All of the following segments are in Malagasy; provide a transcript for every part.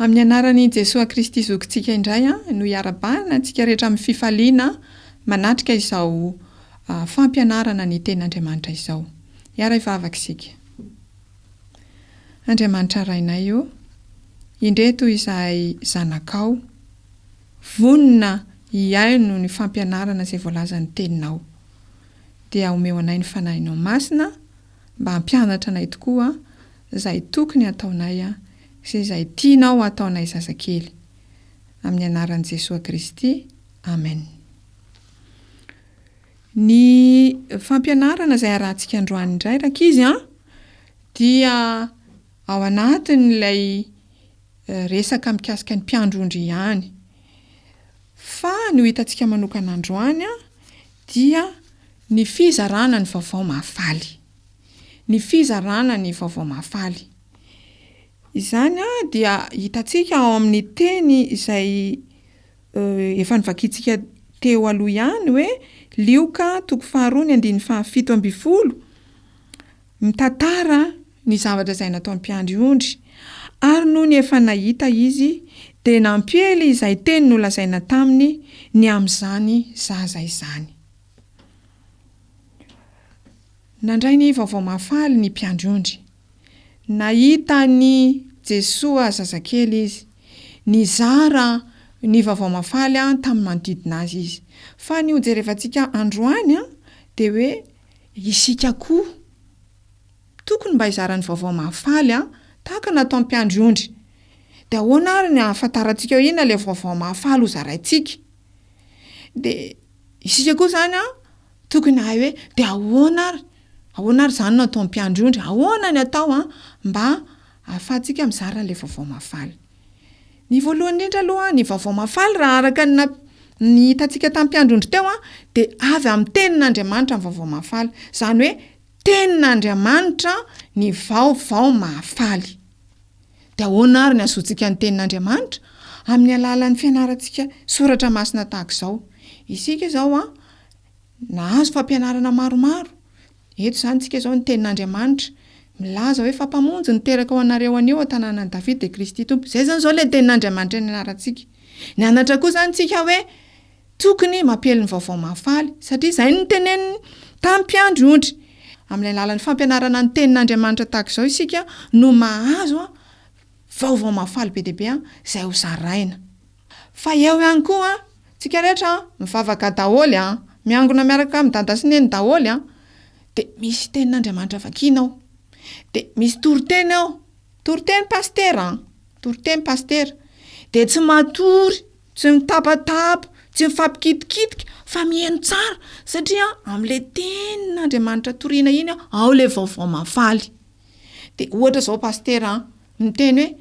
Amin'ny anaran'i Jesoa Kristy Zokintsika indray no iarabana antsika rehetra amin'ny fifaliana manatrika izao fampianarana ny Tenin'Andriamanitra izao. Hiara-hivavaka isika. Andriamanitra Rainay ô, indreto izahay zanakao, vonona hihaino ny fampianarana izay voalazan'ny Teninao. Dia omeo anay ny Fanahinao Masina mba hampianatra anay tokoa izay tokony hataonay sy izay tianao hataonay zazakely. Amin'ny anaran'i Jesoa Kristy, Amen. Ny fampianarana izay arahantsika androany indray rankizy an, dia ao anatin'ilay resaka mikasika ny mpiandry ondry ihany. Fa ny ho hitantsika manokana androany dia ny fizarana ny vaovao mahafaly. Ny fizarana ny vaovao mahafaly. Izany dia hitantsika ao amin'ny teny izay efa novakintsika teo aloha ihany hoe Lioka toko faharoa ny andininy fahafito ambin'ny folo, mitantara ny zavatra izay nataon'ny mpiandry ondry, ary nony efa nahita izy dia nampiely izay teny nolazaina taminy ny amin'izany zaza izany. Nandray ny vaovao mahafaly ny mpiandry ondry. Nahita an'i Jesoa zazakely izy. Nizara ny vaovao mahafaly tamin'ny manodidina azy izy. Fa ny hojerevantsika androany dia hoe isika koa tokony mba hizara ny vaovao mahafaly tahaka ny nataon'ny mpiandry ondry. Dia ahoana ary ny ahafantarantsika hoe inona ilay vaovao mahafaly hozaraintsika? Dia isika koa izany tokony hahay hoe dia ahoana ary, ahoana ary izany no atao mpiandry ondry, ahoana ny atao an mba ahafahantsika mizara ilay vaovao mahafaly. Ny voalohany indrindra aloha ny vaovao mahafaly raha araka ny ny hitantsika tamin'ny mpiandry ondry teo an dia avy amin'ny tenin'Andriamanitra ny vaovao mahafaly. Izany hoe tenin'Andriamanitra ny vaovao mahafaly. Dia ahoana ary ny hahazoantsika ny tenin'Andriamanitra? Amin'ny alalan'ny fianarantsika soratra masina tahaka izao. Isika izao an, nahazo fampianarana maromaro. Eto izany isika izao ny tenin'Andriamanitra milaza hoe fa Mpamonjy niteraka ho anareo anio ao an-tanànan'i Davida dia Kristy Tompo. Izay izany izao ilay tenin'Andriamanitra nianarantsika. Nianatra koa izany isika hoe tokony mampiely ny vaovao mahafaly satria izay no noteneniny tamin'ny mpiandry ondry. Amin'ny alalan'ny fampianarana ny tenin'Andriamanitra tahaka izao isika no mahazo vaovao mahafaly be dia be izay ho zaraina. Fa eo ihany koa, tsika rehetra mivavaka daholo an, miangona miaraka amin'i dada sy neny daholo an, dia misy tenin'Andriamanitra vakiana ao, dia misy toriteny ao, toriteny pasitera an, toriteny pasitera, dia tsy matory, tsy mitabataba, tsy mifampikitikitika fa mihaino tsara satria amin'ilay tenin'Andriamanitra toriana iny ao ilay vaovao mahafaly. Dia ohatra izao pasitera an, miteny hoe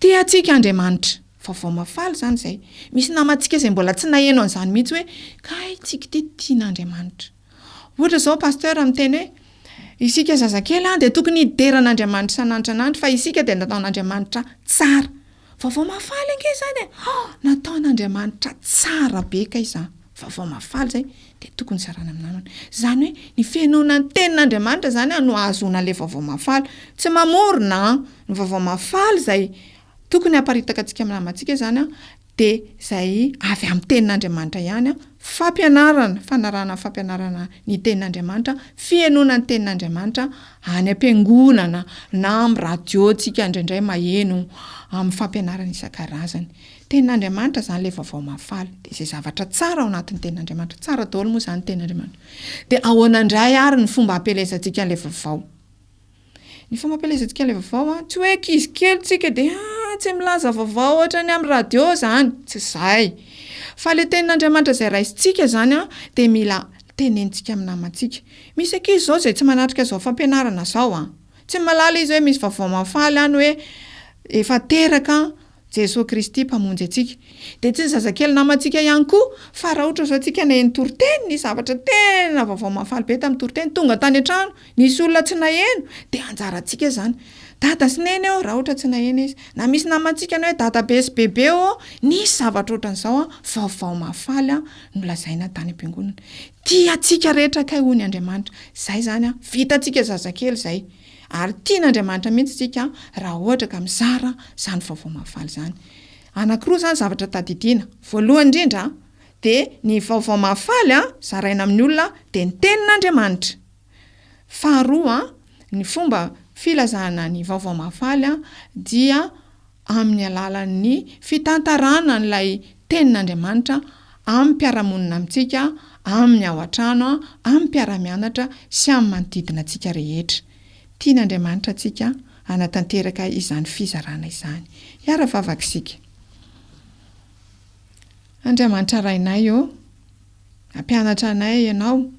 tia antsika Andriamanitra, vaovao mahafaly izany izay. Misy namantsika izay mbola tsy naheno an'izany mihitsy hoe kay tsika ity tian'Andriamanitra. Ohatra izao pasteur miteny hoe isika zazakely an dia tokony hidera an'Andriamanitra isan'andro isan'andro fa isika dia nataon'Andriamanitra tsara. Vaovao mahafaly ange izany e! Oh! Nataon'Andriamanitra tsara be kay izany. Vaovao mahafaly izay dia tokony hizarana amin'ny namana. Izany hoe ny fihenoana ny tenin'Andriamanitra izany no ahazoana ilay vaovao mahafaly. Tsy mamorona an! Ny vaovao mahafaly izay tokony haparitaka antsika amin'ny namantsika izany an, dia izay avy amin'ny tenin'Andriamanitra ihany, fampianarana, fanarahana ny fampianarana ny tenin'Andriamanitra, fihenoana ny tenin'Andriamanitra any am-piangonana na amin'ny radio tsika indraindray maheno amin'ny fampianarana isan-karazany. Tenin'Andriamanitra izany ilay vaovao mahafaly, dia izay zavatra tsara ao anatin'ny tenin'Andriamanitra, tsara daholo moa izany ny tenin'Andriamanitra. Dia ahoana indray ary ny fomba hampielezantsika an'ilay vaovao? Ny fampielezantsika ilay vaovao an, tsy hoe ankizy kely tsika dia ah tsy milaza vaovao ohatran'ny amin'ny radio zany, tsy izay. Fa ilay tenin'Andriamanitra izay raisintsika zany an, dia mila tenenintsika amin'ny namantsika. Misy ankizy izao izay tsy manatrika izao fampianarana izao an, tsy mahalala izy hoe misy vaovao mahafaly any hoe efa teraka Jesoa Kristy Mpamonjy antsika. Dia tsy ny zazakely namantsika ihany koa, fa raha ohatra izao tsika naheno toriteny, nisy zavatra tena vaovao mahafaly be tamin'ny toriteny, tonga tany an-trano, nisy olona tsy naheno, dia anjarantsika izany. Dada sy Neny ô, raha ohatra tsy naheno izy, na misy namantsika ny hoe dadabe sy bebe ô, nisy zavatra ohatran'izao an, vaovao mahafaly an, nolazaina tany am-piangonana. Tia antsika rehetra kay hoy ny Andriamanitra. Izay izany an, vitantsika zazakely izay. Ary tian'Andriamanitra mihitsy isika raha ohatra ka mizara izany vaovao mahafaly izany. Anankiroa izany zavatra tadidiana. Voalohany indrindra dia ny vaovao mahafaly zaraina amin'ny olona dia ny tenin'Andriamanitra. Faharoa, ny fomba filazana ny vaovao mahafaly dia amin'ny alalan'ny fitantarana an'ilay Tenin'Andriamanitra amin'ny mpiara-monina amintsika, amin'ny ao an-trano, amin'ny mpiara-mianatra sy amin'ny manodidina antsika rehetra. Tian'Andriamanitra antsika hanatanteraka izany fizarana izany. Hiara-vavaka isika. Andriamanitra Rainay ô, nampianatra anay Ianao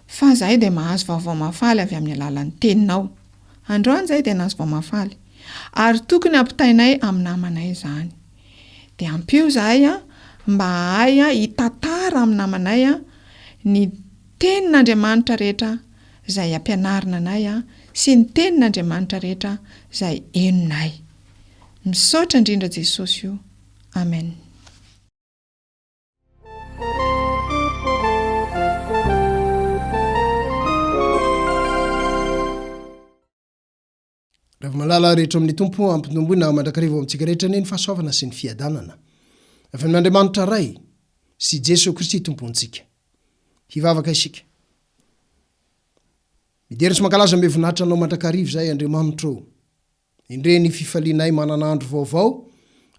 fa izahay dia mahazo vaovao mahafaly avy amin'ny alalan'ny Teninao. Androany izahay dia nahazo vao mahafaly. Ary tokony hampitainay amin'ny namanay izany. Dia ampio izahay mba hahay hitantara amin'ny namanay ny Tenin'Andriamanitra rehetra izay ampianarina anay sy ny Tenin'Andriamanitra rehetra izay henonay. Misaotra indrindra Jesosy o. Amen. Ravi-malala rehetra amin'ny Tompo ampitomboina mandrakariva ao amintsika rehetra anie ny fahasoavana sy ny fiadanana avy amin'Andriamanitra Ray sy Jesoa Kristy Tompontsika. Hivavaka isika. Midera sy mankalaza ame voninahitra Anao mandrakariva izahay Andriamanitra ô. Endrey ny fifalianay manana andro vaovao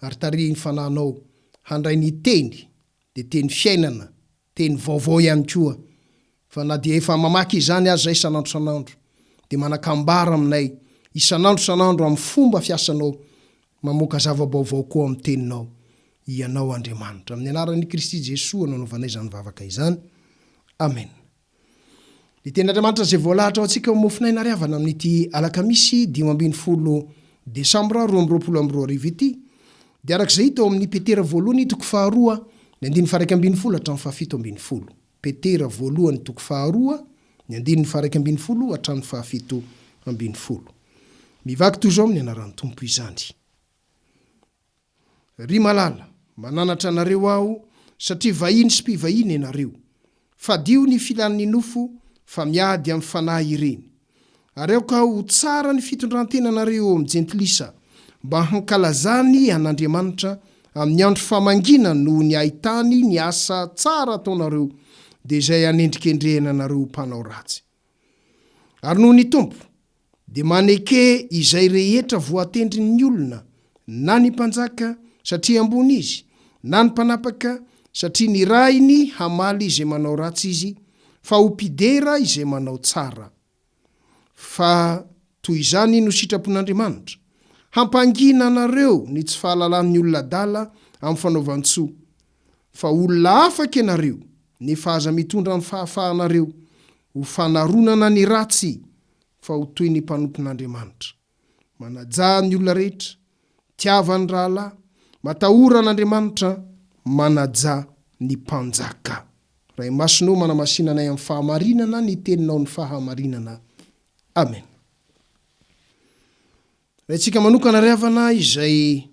ary tarihin'ny Fanahinao handray ny Teny dia Teny fiainana, Teny vaovao ihany koa fa na dia efa mamaky izany aza izay isan'andro isan'andro dia manan-kambara aminay isan'andro isan'andro amin'ny fomba fiasanao mamoaka zava-baovao koa amin'ny Teninao Ianao Andriamanitra. Amin'ny anaran'i Kristy Jesoa no anaovanay izany vavaka izany. Amena. Ny Tenin'Andriamanitra izay voalahatra ho antsika ho mofon'aina ary havana amin'ity alakamisy 15 desambra 2022 ity dia araka izay hita ao amin'ny Petera voalohany toko faharoa ny andininy faha-11 hatramin'ny faha-17. Petera voalohany toko faharoa ny andininy faha-11 hatramin'ny faha-17. Mivaky toy izao amin'ny anaran'ny Tompo izany. Ry malala, mananatra anareo aho, satria vahiny sy mpivahiny ianareo. Fadio ny filan'ny nofo, fa miady amin'ny fanahy ireny. Ary aoka ho tsara ny fitondran-tenanareo eo amin'ny jentilisa, mba hankalazany an'Andriamanitra amin'ny andro famangiana noho ny ahitany ny asa tsara ataonareo, dia izay hanendrikendrehana anareo ho mpanao ratsy. Ary noho ny Tompo, dia maneke izay rehetra voatendrin'ny olona, na ny mpanjaka, satria ambony izy, na ny mpanapaka, satria nirahiny hamaly izay manao ratsy izy, fa ho mpidera izay manao tsara. Fa toy izany no sitrapon'Andriamanitra, hampangina anareo ny tsy fahalalan'ny olona adala amin'ny fanaovan-tsoa, fa olona afaka ianareo, nefa aza mitondra ny fahafahanareo ho fanaronana ny ratsy fa ho toy ny mpanompon'Andriamanitra. Manajà ny olona rehetra, tiava ny rahalahy, matahora an'Andriamanitra, manajà ny mpanjaka. Ray Masina ô manamasina anay amin'ny fahamarinana ny teninao ny fahamarinana. Amen. Raintsika manokana ry havana izay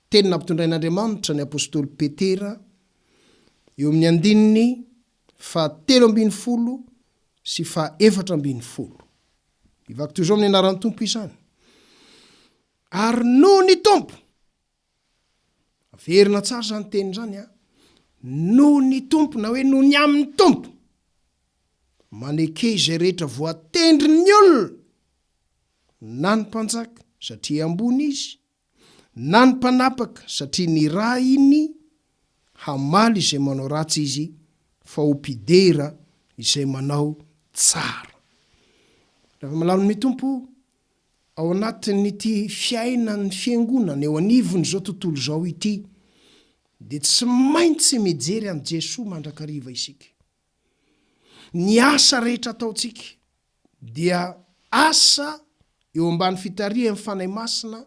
teny nampitondrain'Andriamanitra ny apostoly Petera eo amin'ny andininy faha 13 sy faha 14. Mivaky toy izao amin'ny anaran'ny Tompo izany. Ary noho ny Tompo, averina tsara izany teny izany an, noho ny Tompo na hoe noho ny amin'ny Tompo, maneke izay rehetra voatendrin'ny olona na ny mpanjaka satria ambony izy, na ny mpanapaka satria nirahiny hamaly izay manao ratsy izy fa ho mpidera izay manao tsara. Rehefa malalo ny Tompo ao anatin'ity fiainan'ny fiangonana eo anivon'izao tontolo izao ity dia tsy maintsy mijery an'i Jesoa mandrakariva isika. Ny asa rehetra ataontsika dia asa eo ambany fitarihan'ny Fanahy Masina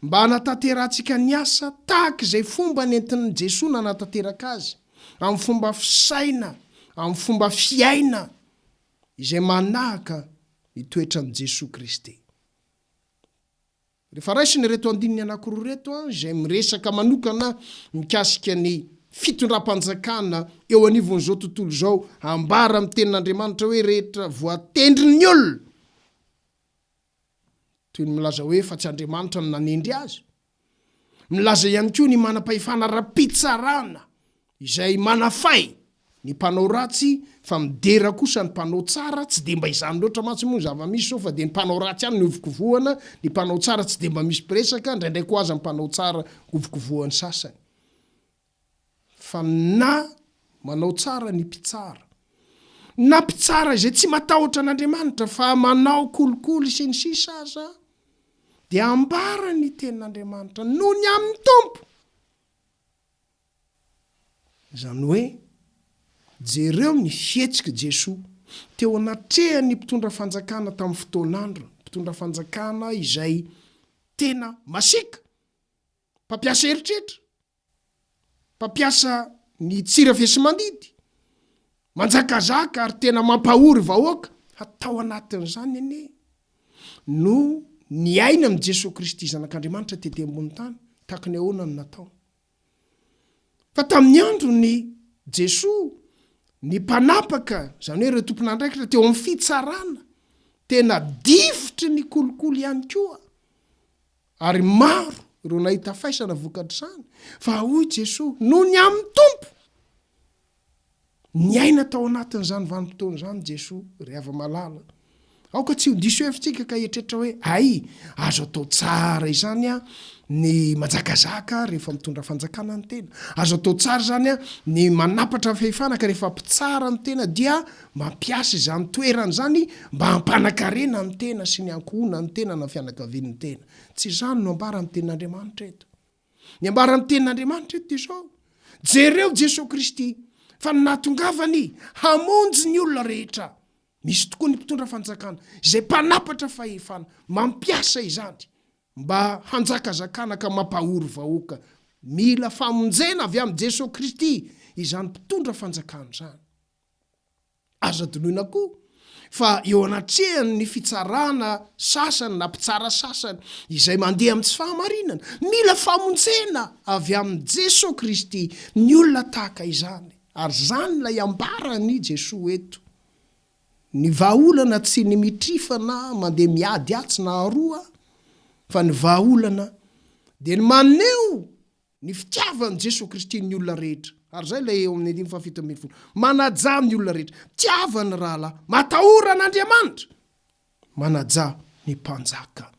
mba hanatanterahantsika ny asa tahaka izay fomba nentin'i Jesoa nanatanteraka azy, amin'ny fomba fisaina, amin'ny fomba fiaina izay manahaka ny toetran'i Jesoa Kristy. Rehefa raisina ireto andininy anankiroa ireto izay miresaka manokana mikasika ny fitondram-panjakana eo anivon'izao tontolo izao, ambara amin'ny tenin'Andriamanitra hoe rehetra voatendrin'ny olona. Toy ny milaza hoe fa tsy Andriamanitra no nanendry azy. Milaza ihany koa ny manam-pahefana ara-pitsarana izay manafay ny mpanao ratsy fa midera kosa ny mpanao tsara, tsy dia mba izany loatra mantsy moa ny zava-misy izao fa dia ny mpanao ratsy ihany no ivokovohana, ny mpanao tsara tsy dia mba misy mpiresaka, indraindray koa aza ny mpanao tsara vokovohan'ny sasany. Fa na manao tsara ny mpitsara, na mpitsara izay tsy matahotra an'Andriamanitra fa manao kolikoly sy ny sisa aza, dia ambara ny tenin'Andriamanitra noho ny amin'ny Tompo. Izany hoe, jereo ny fihetsik'i Jesoa teo anatrehan'ny mpitondra fanjakana tamin'ny fotoan'androny, mpitondra fanjakana izay tena masiaka, mpampiasa eritreritra, mpampiasa ny tsirafesimandidy, manjakazaka ary tena mampahory vahoaka, fa tao anatin'izany anie no niaina amin'i Jesoa Kristy Zanak'Andriamanitra tety ambony tany, tahaka ny ahoana no nataony. Fa tamin'ny andron'i Jesoa, ny mpanapaka, izany hoe ireo tompon'andraikitra teo amin'ny fitsarana, tena difotry ny kolikoly ihany koa, Ary maro ireo nahita faisana vokatr'izany, fa hoy Jesoa, noho ny amin'ny Tompo! Niaina tao anatin'izany vanim-potoana izany Jesoa, ry hava-malala. Aoka tsy ho diso hevitsika ka hieritreritra hoe, Hay, azo atao tsara izany ny manjakazaka rehefa mitondra fanjakana ny tena. Azo atao tsara izany ny manapatra fahefana ka rehefa mpitsara ny tena dia Mampiasa izany toerana izany mba hampanakarena ny tena sy ny ankohonan'ny tena na fianakavian'ny tena. Tsy izany no ambaran'ny Tenin'Andriamanitra eto. Ny ambaran'ny Tenin'Andriamanitra eto dia izao, Jereo Jesoa Kristy, fa ny nahatongavany hamonjy ny olona rehetra. Misy tokoa ny mpitondra fanjakana izay mpanapatra fahefana, mampiasa izany mba hanjakazakana ka mampahory vahoaka. Mila famonjena avy amin'i Jesoa Kristy izany mpitondra fanjakana izany. Azo adinoina koa fa eo anatrehan'ny fitsarana sasany na mpitsara sasany izay mandeha amin'ny tsy fahamarinana, mila famonjena avy amin'i Jesoa Kristy ny olona tahaka izany. Ary izany ilay ambaran'i Jesoa eto. Ny vahaolana tsy ny mitrifa na mandeha miady atsy na aroa, fa ny vahaolana dia ny maneho Ny fitiavan'i Jesoa Kristy ny olona rehetra. Ary izay ilay eo amin'ny andininy faha-17. Manajà ny olona rehetra. Tiava ny rahalahy. Matahora an'Andriamanitra. Manajà ny mpanjaka.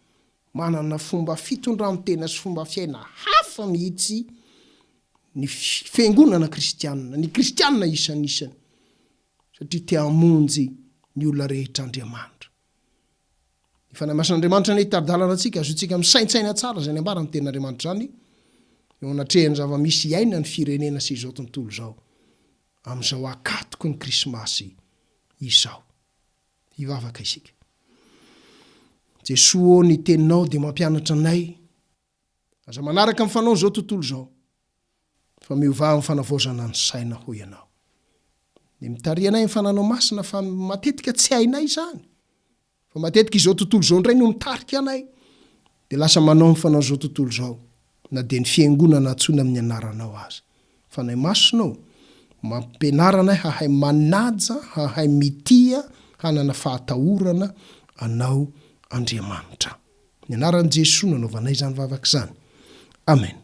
Manana fomba fitondran-tena sy fomba fiaina hafa mihitsy ny fiangonana kristianina, ny kristianina isan'isany, satria te hamonjy ny olona rehetra Andriamanitra. Ny Fanahy Masin'Andriamanitra anie hitari-dalana antsika, azontsika misaintsaina tsara izay nambaran'ny Tenin'Andriamanitra izany eo anatrehan'ny zava-misy iainan'ny firenena sy izao tontolo izao amin'izao akatoky ny Krismasy izao. Hivavaka isika. Jesoa ô, ny Teninao dia mampianatra anay, aza manaraka ny fanaon'izao tontolo izao, Fa miovà amin'ny fanavaozana ny saina hoy ianao. Ny mitariha anay amin'ny fananao masina fa matetika tsy hainay izany. Fa matetika izao tontolo izao indray no mitarika anay. Dia lasa manao ny fanao izao tontolo izao na dia ny fiangonana antsoina amin'ny anaranao aza. Fanahy Masina ô, mampianara anay hahay manaja, hahay mitia, hanana fahatahorana Anao Andriamanitra. Ny anaran'i Jesoa no anaovanay izany vavaka izany. Amen.